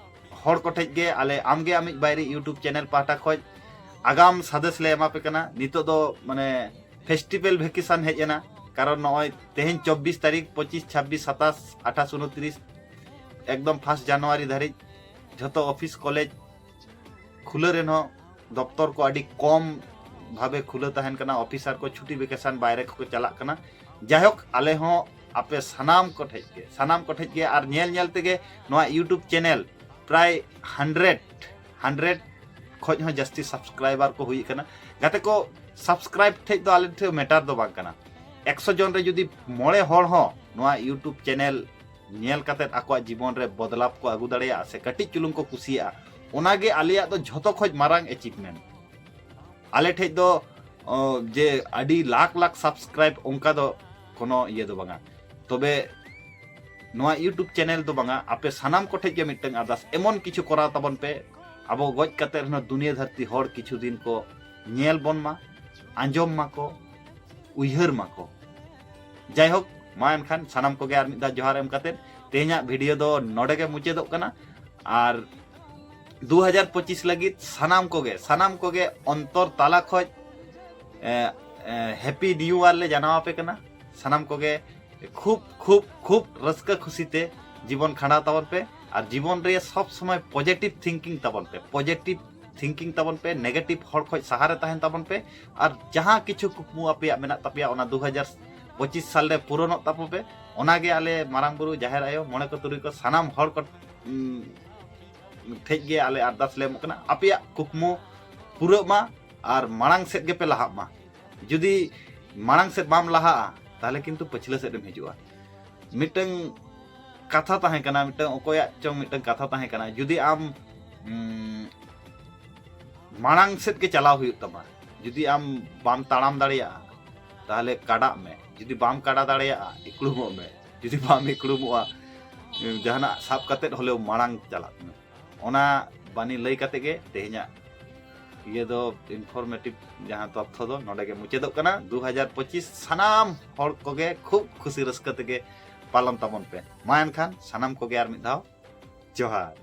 ᱦᱚᱲ ᱠᱚᱴᱷᱮᱡ ᱜᱮ, ᱟᱞᱮ ᱟᱢᱜᱮ ᱟᱢᱤᱡ ᱵᱟᱭᱨᱤ YouTube ᱪᱮᱱᱮᱞ ᱯᱟᱦᱴᱟ ᱠᱷᱚᱡ ᱟᱜᱟᱢ ᱥᱟᱸᱫᱮᱥ ᱞᱮ ᱮᱢᱟ ᱯᱮ ᱠᱟᱱᱟ᱾ ᱱᱤᱛᱚᱜ ᱫᱚ ᱢᱟᱱᱮ ᱯᱷᱮᱥᱴᱤᱵᱷᱟᱞ ᱵᱷᱮᱠᱮᱥᱚᱱ ᱦᱮᱡ ᱮᱱᱟ, ᱠᱟᱨᱚᱱ ᱱᱚᱜᱼᱚᱭ ᱛᱮᱦᱮᱧ ᱪᱚᱵᱵᱤᱥ ᱛᱟᱹᱨᱤᱠᱷ, ᱯᱚᱸᱪᱤᱥ, ᱪᱷᱟᱵᱵᱤᱥ, ᱥᱟᱛᱟᱥ, ᱟᱴᱷᱟᱥ, ᱩᱱᱩᱛᱤᱨᱤᱥ, ᱮᱠᱫᱚᱢ ᱯᱷᱟᱥᱴ ᱡᱟᱱᱩᱣᱟᱨᱤ ᱫᱷᱟᱹᱨᱤᱡ ᱡᱷᱚᱛᱚ ᱚᱯᱷᱤᱥ, ᱠᱚᱞᱮᱡᱽ ᱠᱷᱩᱞᱟᱹ ᱨᱮᱦᱚᱸ ᱫᱚᱯᱛᱚᱨ ᱠᱚ ᱟᱹᱰᱤ ᱠᱚᱢ ᱵᱷᱟᱵᱮ ᱠᱷᱩᱞᱟᱹ ᱛᱟᱦᱮᱱ ᱠᱟᱱᱟ, ᱚᱯᱷᱤᱥᱟᱨ ᱠᱚ ᱪᱷᱩᱴᱤ ᱵᱷᱮᱠᱮᱥᱚᱱ ᱵᱟᱭᱨᱮ ᱠᱚᱠᱚ ᱪᱟᱞᱟᱜ ᱠᱟᱱᱟ᱾ ᱡᱟᱭᱦᱳᱠ, ᱟᱞᱮ ᱦᱚᱸ ᱟᱯᱮ ᱥᱟᱱᱟᱢ ᱠᱚᱴᱷᱮᱡ ᱜᱮ, ᱥᱟᱱᱟᱢ ᱠᱚᱴᱷᱮᱡ ᱜᱮ ᱟᱨ ᱧᱮᱞ ᱧᱮᱞ ᱛᱮᱜᱮ ᱱᱚᱣᱟ YouTube ᱪᱮᱱᱮᱞ ᱯᱨᱟᱭ ᱦᱟᱱᱰᱨᱮᱰ, ᱦᱟᱱᱰᱨᱮᱰ ᱠᱷᱚᱡ ᱦᱚᱸ ᱡᱟᱹᱥᱛᱤ ᱥᱟᱵᱥᱠᱨᱟᱭᱵᱟᱨ ᱠᱚ ᱦᱩᱭ ᱠᱟᱱᱟ᱾ ᱜᱟᱛᱮ ᱠᱚ, ᱥᱟᱵᱥᱠᱨᱟᱭᱤᱵ ᱴᱷᱮᱡ ᱫᱚ ᱟᱞᱮ ᱴᱷᱮᱡ ᱢᱮᱴᱟᱨ ᱫᱚ ᱵᱟᱝ ᱠᱟᱱᱟ᱾ ᱮᱠᱥᱚ ᱡᱚᱱ ᱨᱮ ᱡᱩᱫᱤ ᱢᱚᱬᱮ ᱦᱚᱲ ᱦᱚᱸ ᱱᱚᱣᱟ YouTube ᱪᱮᱱᱮᱞ ᱧᱮᱞ ᱠᱟᱛᱮᱫ ᱟᱠᱚᱣᱟᱜ ᱡᱤᱵᱚᱱ ᱨᱮ ᱵᱚᱫᱞᱟᱣ ᱠᱚ ᱟᱹᱜᱩ ᱫᱟᱲᱮᱭᱟᱜᱼᱟ ᱥᱮ ᱠᱟᱹᱴᱤᱡ ᱪᱩᱞᱩᱝ ᱠᱚ ᱠᱩᱥᱤᱭᱟᱜᱼᱟ, ᱚᱱᱟᱜᱮ ᱟᱞᱮᱭᱟᱜ ᱫᱚ ᱡᱷᱚᱛᱚ ᱠᱷᱚᱡ ᱢᱟᱨᱟᱝ ᱮᱪᱤᱵᱷᱢᱮᱱᱴ᱾ ᱟᱞᱮ ᱴᱷᱮᱡ ᱫᱚ ᱚ, ᱡᱮ ᱟᱹᱰᱤ ᱞᱟᱠᱷ ᱞᱟᱠᱷ subscribe, ᱚᱱᱠᱟ ᱫᱚ ᱠᱳᱱᱳ ᱤᱭᱟᱹ ᱫᱚ ᱵᱟᱝᱟ᱾ ᱛᱚᱵᱮ ᱱᱚᱣᱟ YouTube channel ᱫᱚ ᱵᱟᱝᱟ, ᱟᱯᱮ ᱥᱟᱱᱟᱢ ᱠᱚᱴᱷᱮᱡ ᱜᱮ ᱢᱤᱫᱴᱟᱝ ᱟᱨᱫᱟᱥ, ᱮᱢᱚᱱ ᱠᱤᱪᱷᱩ ᱠᱚᱨᱟᱣ ᱛᱟᱵᱚᱱ ᱯᱮ, ᱟᱵᱚ ᱜᱚᱡ ᱠᱟᱛᱮ ᱨᱮᱦᱚᱸ ᱫᱩᱱᱤᱭᱟᱹ ᱫᱷᱟᱹᱨᱛᱤ ᱦᱚᱲ ᱠᱤᱪᱷᱩ ᱫᱤᱱ ᱠᱚ ᱧᱮᱞ ᱵᱚᱱ ᱢᱟ, ᱟᱸᱡᱚᱢ ᱢᱟᱠᱚ, ᱩᱭᱦᱟᱹᱨ ᱢᱟᱠᱚ᱾ ᱡᱟᱭᱦᱳᱠ, ᱢᱟ ᱮᱱᱠᱷᱟᱱ ᱥᱟᱱᱟᱢ ᱠᱚᱜᱮ ᱟᱨ ᱢᱤᱫ ᱫᱷᱟᱣ ᱡᱚᱦᱟᱨ ᱮᱢ ᱠᱟᱛᱮ ᱛᱮᱦᱮᱧᱟᱜ video ᱫᱚ ᱱᱚᱰᱮ ᱜᱮ ᱢᱩᱪᱟᱹᱫᱚᱜ ᱠᱟᱱᱟ᱾ ᱟᱨ ᱫᱩ ᱦᱟᱡᱟᱨ ᱯᱚᱸᱪᱤᱥ ᱞᱟᱹᱜᱤᱫ ᱥᱟᱱᱟᱢ ᱠᱚᱜᱮ, ᱥᱟᱱᱟᱢ ᱠᱚᱜᱮ ᱚᱱᱛᱚᱨ ᱛᱟᱞᱟ ᱠᱷᱚᱡ, ᱮ, ᱮ, Happy New Year ᱞᱮ ᱡᱟᱱᱟᱣ ᱟᱯᱮ ᱠᱟᱱᱟ᱾ ᱥᱟᱱᱟᱢ ᱠᱚᱜᱮ ᱠᱷᱩᱵ, ᱠᱷᱩᱵ, ᱠᱷᱩᱵ ᱨᱟᱹᱥᱠᱟᱹ ᱠᱷᱩᱥᱤ ᱛᱮ ᱡᱤᱵᱚᱱ ᱠᱷᱟᱸᱰᱟᱣ ᱛᱟᱵᱚᱱ ᱯᱮ᱾ ᱟᱨ ᱡᱤᱵᱚᱱ ᱨᱮ ᱥᱚᱵ ᱥᱚᱢᱚᱭ positive thinking ᱛᱟᱵᱚᱱ ᱯᱮ, positive thinking ᱛᱟᱵᱚᱱ ᱯᱮ, negative ᱦᱚᱲ ᱠᱷᱚᱡ ᱥᱟᱦᱟᱨᱮ ᱛᱟᱦᱮᱱ ᱛᱟᱵᱚᱱ ᱯᱮ᱾ ᱟᱨ ᱡᱟᱦᱟᱸ ᱠᱤᱪᱷᱩ ᱠᱩᱠᱢᱩ ᱟᱯᱮᱭᱟᱜ ᱢᱮᱱᱟᱜ ᱛᱟᱯᱮᱭᱟ, ᱚᱱᱟ ᱫᱩ ᱦᱟᱡᱟᱨ ᱯᱚᱸᱪᱤᱥ ᱥᱟᱞ ᱨᱮ ᱯᱩᱨᱚᱱᱚᱜ ᱛᱟᱯᱚ ᱯᱮ᱾ ᱚᱱᱟᱜᱮ ᱟᱞᱮ ᱢᱟᱨᱟᱝ ᱵᱩᱨᱩ, ᱡᱟᱦᱮᱨ ᱟᱭᱳ, ᱢᱚᱬᱮ ᱠᱚ ᱛᱩᱨᱩᱭ ᱠᱚ, ᱥᱟᱱᱟᱢ ᱦᱚᱲ ᱠᱚ, ᱩᱢ, ᱴᱷᱮᱡ ᱜᱮ ᱟᱞᱮ ᱟᱨᱫᱟᱥ ᱞᱮ ᱮᱢᱚᱜ ᱠᱟᱱᱟ, ᱟᱯᱮᱭᱟᱜ ᱠᱩᱠᱢᱩ ᱯᱩᱨᱟᱹᱜ ᱢᱟ ᱟᱨ ᱢᱟᱲᱟᱝ ᱥᱮᱫ ᱜᱮᱯᱮ ᱞᱟᱦᱟᱜ ᱢᱟ᱾ ᱡᱩᱫᱤ ᱢᱟᱲᱟᱝ ᱥᱮᱫ ᱵᱟᱢ ᱞᱟᱦᱟᱜᱼᱟ, ᱛᱟᱦᱞᱮ ᱠᱤᱱᱛᱩ ᱯᱟᱹᱪᱷᱞᱟᱹ ᱥᱮᱫ ᱮᱢ ᱦᱤᱡᱩᱜᱼᱟ᱾ ᱢᱤᱫᱴᱟᱝ ᱠᱟᱛᱷᱟ ᱛᱟᱦᱮᱸ ᱠᱟᱱᱟ, ᱢᱤᱫᱴᱟᱝ ᱚᱠᱚᱭᱟᱜ ᱪᱚᱝ ᱢᱤᱫᱴᱟᱝ ᱠᱟᱛᱷᱟ ᱛᱟᱦᱮᱸ ᱠᱟᱱᱟ, ᱡᱩᱫᱤ ᱟᱢ, ᱩᱢ, ᱢᱟᱲᱟᱝ ᱥᱮᱫ ᱜᱮ ᱪᱟᱞᱟᱣ ᱦᱩᱭᱩᱜ ᱛᱟᱢᱟ, ᱡᱩᱫᱤ ᱟᱢ ᱵᱟᱢ ᱛᱟᱲᱟᱢ ᱫᱟᱲᱮᱭᱟᱜᱼᱟ, ᱛᱟᱦᱞᱮ ᱠᱟᱰᱟᱜ ᱢᱮ, ᱡᱩᱫᱤ ᱵᱟᱢ ᱠᱟᱰᱟ ᱫᱟᱲᱮᱭᱟᱜᱼᱟ, ᱤᱠᱲᱩᱢᱚᱜ ᱢᱮ, ᱡᱩᱫᱤ ᱵᱟᱢ ᱤᱠᱲᱩᱢᱚᱜᱼᱟ, ᱡᱟᱦᱟᱱᱟᱜ ᱥᱟᱵ ᱠᱟᱛᱮᱫ ᱦᱚᱞᱮᱣ ᱢᱟᱲᱟᱝ ᱪᱟᱞᱟᱜ ᱢᱮ᱾ ᱚᱱᱟ ᱵᱟᱹᱱᱤ ᱞᱟᱹᱭ ᱠᱟᱛᱮ ᱜᱮ ᱛᱮᱦᱮᱧᱟᱜ ᱤᱭᱟᱹ ᱫᱚ, informative ᱡᱟᱦᱟᱸ ᱛᱚᱛᱛᱷᱚ ᱫᱚ ᱱᱚᱰᱮ ᱜᱮ ᱢᱩᱪᱟᱹᱫᱚᱜ ᱠᱟᱱᱟ᱾ ᱫᱩ ᱦᱟᱡᱟᱨ ᱯᱚᱸᱪᱤᱥ ᱥᱟᱱᱟᱢ ᱦᱚᱲ ᱠᱚᱜᱮ ᱠᱷᱩᱵ ᱠᱷᱩᱥᱤ ᱨᱟᱹᱥᱠᱟᱹ ᱛᱮᱜᱮ ᱯᱟᱞᱚᱱ ᱛᱟᱵᱚᱱ ᱯᱮ᱾ ᱢᱟ ᱮᱱᱠᱷᱟᱱ ᱥᱟᱱᱟᱢ ᱠᱚᱜᱮ ᱟᱨ ᱢᱤᱫ ᱫᱷᱟᱣ ᱡᱚᱦᱟᱨ᱾